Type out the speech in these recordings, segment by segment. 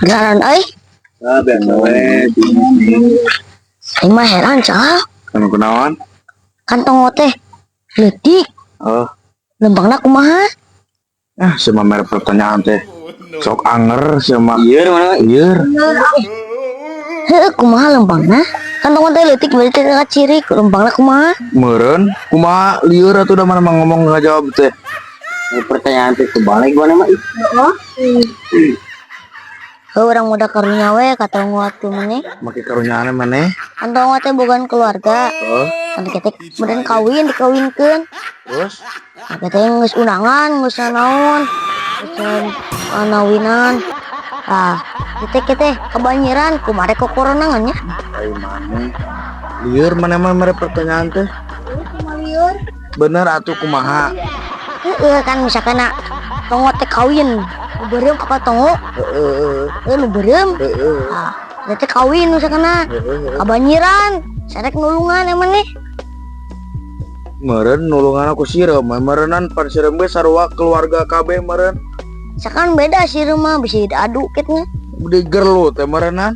Heran euy. Ah, biasa we. Aing mah heran cal. Kanu kunaon? Kan tongo teh leutik. Oh, Lempangna kumaha? Ah, sama mere pertanyaan teh. Sok anger sama. Iya, mana? Lieur. Heuh, kumaha lempangna? Kan tongo teh leutik, berarti teh kaciri lempangna kumaha? Meureun kumaha lieur atuh, da mana mah ngomong nggak jawab teh. Pertanyaan teh kebalik mana mah? Heuh, urang muda karunya we ka tongo atuh maneh. Make karunyaane maneh. Kan tongo teh bogaan keluarga. Oh, Kan kita kemudian kawin, dikawinkeun. Terus? Nah, kita geus undangan, geus naon. Geus kanawinan. Ah, kita kita kebanjiran kumaha rek kokoronangan nya. Ai maneh. Lieur maneh mah mere pertanyaan teh. Bener atuh, kumaha? Heeh, kan misalkan nak tongo teh kawin, nu beureum ka tongo, Heeh. Heuh, nu beureum. Heeh. Ah, dia teh kawin misalkan Heeh. kabanjiran, sarek nulungan emang nih. Meureun nulungan aku sireum, meureunnan pan sireum ge sarua keluarga kabeh meureun. Misalkan beda sih rumah bisa diadu kitnya. Digerlu teh meureunnan.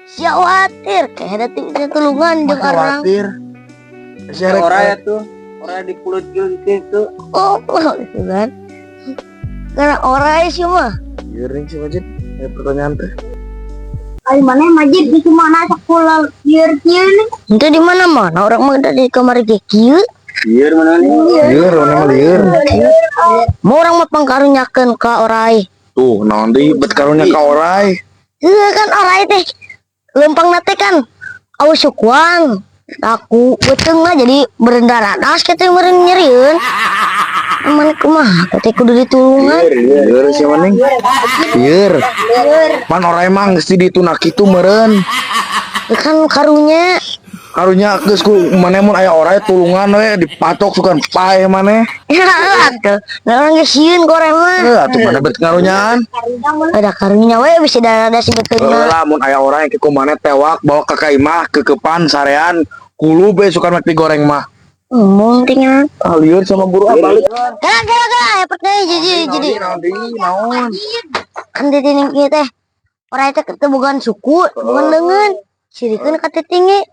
Sia khawatir, kayak ada bisa tulungan jeung orang. Khawatir. Sia rek Orang ya tuh, orang dipulutkeun gitu. Oh, gitu kan. Karena orai sih mah. Lieur nih si Majid. Eh, pertanyaan teh. Ay, mana Majid di mana sekolah lieur kieu nih? Itu di mana mana orang mah udah di kamar ge kieu. Iya, mana nih? Lieur mana mah lieur. Mau orang mah pangkarunyakeun ka orai. Tuh, naon deui bet karunya ka orai. Heuh, kan orai teh lempang teh kan aus sukuan. Aku beuteungna jadi berendaradas kitu meureun nyerieun. Aman kumaha teh kudu ditulungan. Lieur sia maning. Lieur. Pan orai mah geus di dituna kitu meureun. Kan karunya. Karunya geus ku maneh mun aya orai tulungan we dipatok sukan paeh maneh. Ya atuh. Nah, orang geus sieun ku orai mah. Heuh, atuh maneh bet karunyaan. Ada karunya we bisa daradas Heuh beuteungna. lah, mun aya orai ke ku maneh tewak bawa ka imah kekepan sarean kulub we sukan mek digoreng mah. Ngomong tinggal. Ah, lieur sama buru ah, balik. Gerak gerak gerak hebat deh, jadi Naon deui, naon? Kan titining kieu teh. Orai teh teu bogaan suku, bogaan leungeun. Sirikeun ka titinge.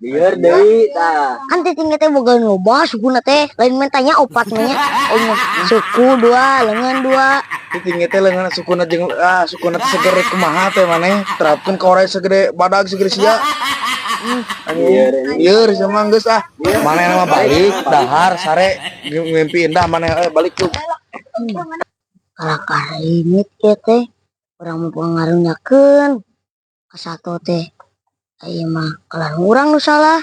Lieur deui tah. Kan titinge teh boga loba sukuna teh. Lain mentanya opat nya. Oh, suku dua, leungeun dua. Titinge teh leungeun sukuna jeung ah sukuna teh seger kumaha teh maneh terapkeun ka orai segede badag segede sia. Lieur. Lieur sama geus ah. Maneh mah balik dahar sare ngimpi indah maneh, eh, balik tuh. Kalakar limit kieu teh. Urang mau pengarunyakeun. Ka sato teh. Ieu mah kalah urang nu salah.